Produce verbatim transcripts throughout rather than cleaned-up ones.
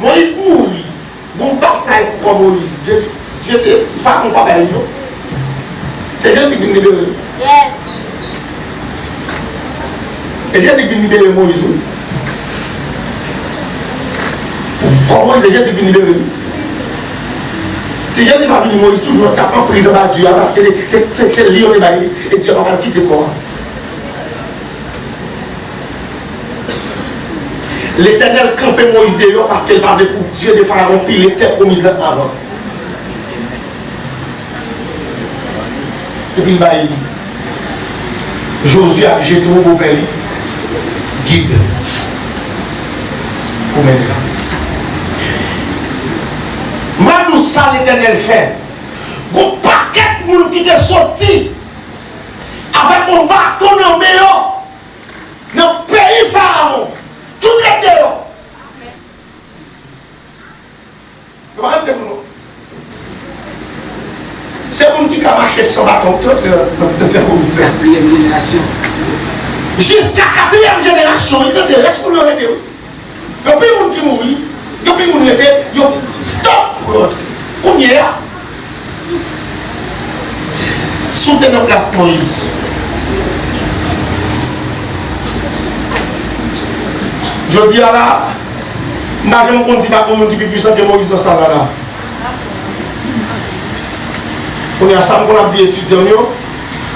Moyiz mouri. Gon batay pou kò Moyiz. Dye, Dye te, Farawon pa bay li non. Se Jezi ki vin libere l. Yes. E Jezi ki vin libere Moyiz, wi. Pou kò Moyiz, se Jezi ki vin libere l. Si Jezi pa vini, Moyiz toujou t ap an priz anba Dye a, paske se, se, se li yo te bay li, e Dye pa pral kite kò a. Letènèl kanpe Moyiz deyò paske l pa vle pou dye de Farawon pile tè pwomiz lan avan. Epi l bay Jozye ak Jetwo, bobè li, gid pou mennen l. M a di w sa Letènèl fè. Gon pakèt moun ki te soti avèk yon baton nan men yo nan peyi Farawon. Tout ret deyò. Yo pa rantre tou non. Se moun ki ka mache san baton ki rantre nan, nan, nan tè pwomiz la. Katriyèm jenerasyon. Jiska katriyèm jenerasyon, li rantre, rès moun yo rete, wi. Gen anpil moun ki mouri, gen anpil moun rete, yo stòp pou yo antre. Kounye a, si w te nan plas Moyiz, jodi a la, m pa janm konn si pa gen moun ki pi pwisan ke Moyiz nan sal la la. Kounye a, sa m konn ap di etidyan m yo,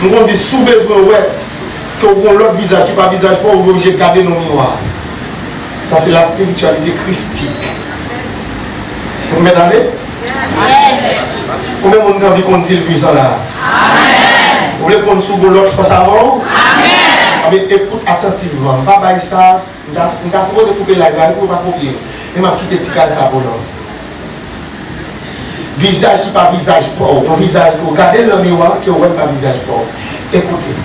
m konn di, si w bezwen wè ke w gen yon lòt vizaj ki pa vizaj pa w, ou oblije gade nan miwa. Sa se la spiritualité christique. Ou mèt ale? Konbyen moun ki anvi konn si l pwisan la? Ou vle konn si w gen lòt fòs avan w? Anben, ekout atantivman. M pa bay sa, m ta, m ta sipoze koupe live la wi pou yo pa kopye. Men m ap kite ti kal sa pou nou. Vizaj ki pa vizaj pa w, yon vizaj ke w gade l nan miwa, ke w wè l pa vizaj pa w. Ekoute,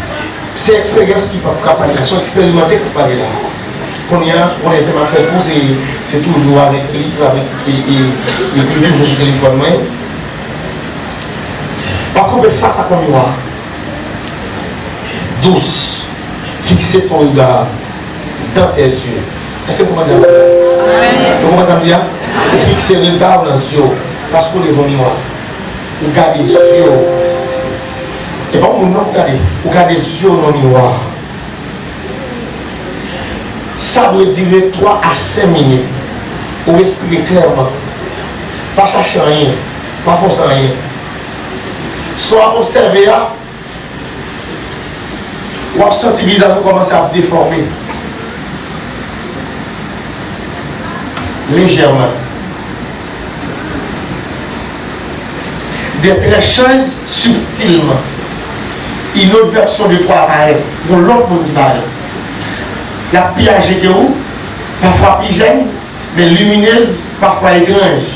se eksperyans ki p ap ka pale la, se yon eksperimante k ap pale la. Kounye a, konnen se m ap fè tou, se, se toujou avèk liv, avèk, e, e, e, e toujou sou telefòn mwen. W ap kanpe fas ak yon miwa. Douce, fixer ton regard dans tes yeux. Èske nou konprann sa m di a? Nou konprann sa m di a? Ou fikse rega w nan zye w, paske w devan miwa. Ou gade zye w. Se pa yon moun non ou gade. Ou gade zye w nan miwa. Sa dwe dire twa a senk minit. Ou respire klèman. Pa chache anyen. Pa fòse anyen. Sa w ap obsève a, w ap santi vizaj ou kòmanse ap defòme. Lejèman. Des traits changent subtilement. Une autre version de toi apparaît. Yon lòt moun ki parèt. L ap pi aje ke ou, pafwa pi jèn, men lumineuse, pafwa etranj.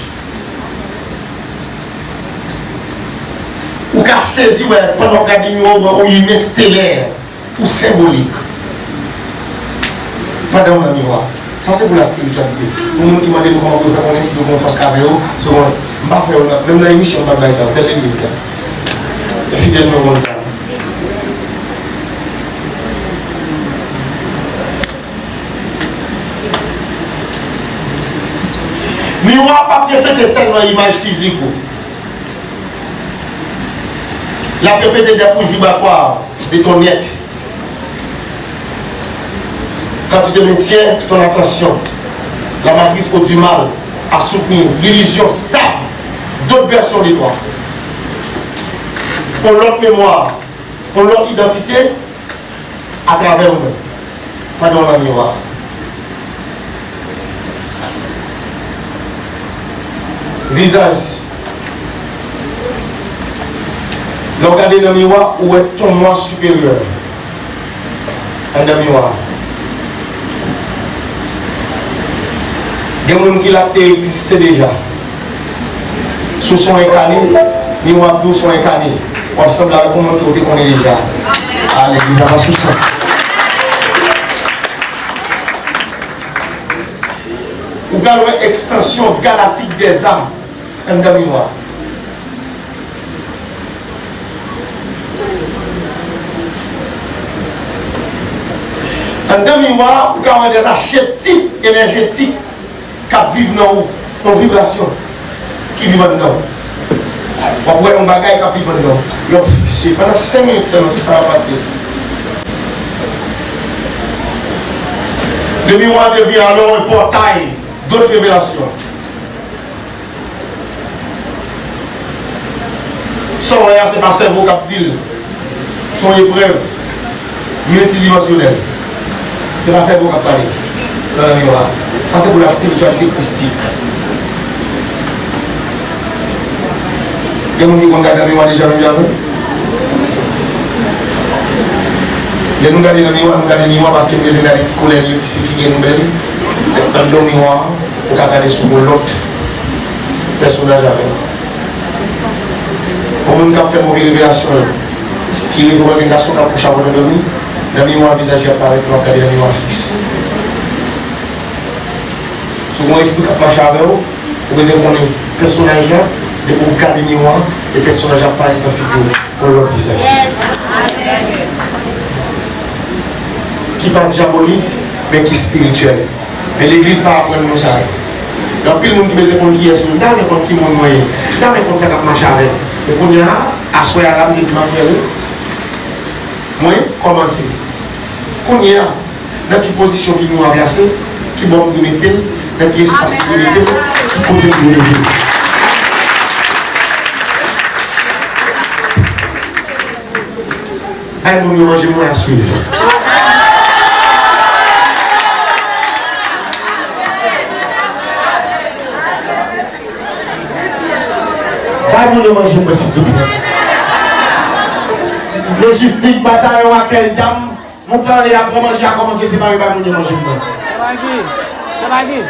Ou ka sezi wè pandan w ap gade miwa w, ou imen, stelè, ou senbolik. Pandan w nan miwa. Sa se pou la spirityalite. Pou moun ki mande nou kòman pou yo fè konnen si yo gen yon fòs k avè yo, si yo gen, m pa fè yo nan, menm nan emisyon m pa t bay sa, sèl legliz la. Fidèl mwen konn sa. Miwa a p ap reflete sèlman imaj fizik ou. L ap reflete des couches vibratoires de ton être. Quand tu te maintiens, ton attention, la matrice ou du mal, à soutenir l'illusion stable d'autres versions de toi. Yon lòt memwa, yon lòt idantite, atravè ou menm, pandan w nan miwa. Vizaj. Lè w gade nan miwa, ou wè ton mwa siperyè anndan miwa. Gen moun ki la te egziste deja. Si w se yon enkane, miwa ap di w se yon enkane. W ap sanble avèk yon moun ke w te konnen deja. A, legliz la pa sou sa. Ou pral wè ekstansyon galatik dèzam anndan miwa. Anndan miwa, ou ka wè dèzacheptik enèjetik k ap viv nan ou. Yon vibrasyon ki viv anndan w. W ap wè yon bagay k ap viv anndan w. Lè w fikse, pandan senk minit sèlman, tout sa va pase. Le miroir devient alors un portail d'autres révélations. Sa w wè a, se pa sèvo k ap di l. Se yon eprèv miltidimansyonèl. Se pa sèvo k ap pale nan, nan miwa a. Sa se pou la spiritualité christique. Gen moun ki konn gade nan miwa deja menm jan avè m? Lè nou gade nan miwa, nou gade miwa paske nou bezwen gade ki koulè li ye, ki si figi nou bèl. Anndan miwa a, ou ka gade sou yon lòt pèsonaj avè l. Pou moun k ap fè move revelasyon yo, ki reve wè gen gason k ap kouche avè w nan dòmi, nan miwa vizaj li ap parèt, lè w ap gade nan miwa fiks. Si w gen yon espri k ap mache avè w, ou bezwen konnen pèsonaj la, depi w gade miwa, e pèsonaj la ap parèt nan figi w, yon lòt vizaj. Ki pa dyabolik, men ki espirityèl. Men legliz pa aprann nou sa yo. Gen anpil moun ki bezwen konn kiyès mwen ye. M ta renmen konn ki moun mwen ye. M ta renmen konn sa k ap mache avè m. Men kounye a, aswè a la, m te di m ap fè l. Mwen kòmanse. Kounye a, nan ki pozisyon ki miwa plase, ki bò m dwe mete l, nan ki espas m dwe mete l, ki kote m dwe mete l. Bay moun yo manje mwen a swiv. Bay moun yo manje mwen, silvouplè. Lojistik, batayon, akèy, dam, mouton ale a pran manje a kòmanse separe, bay moun yo manje mwen. Se pa Guy. Se pa Guy.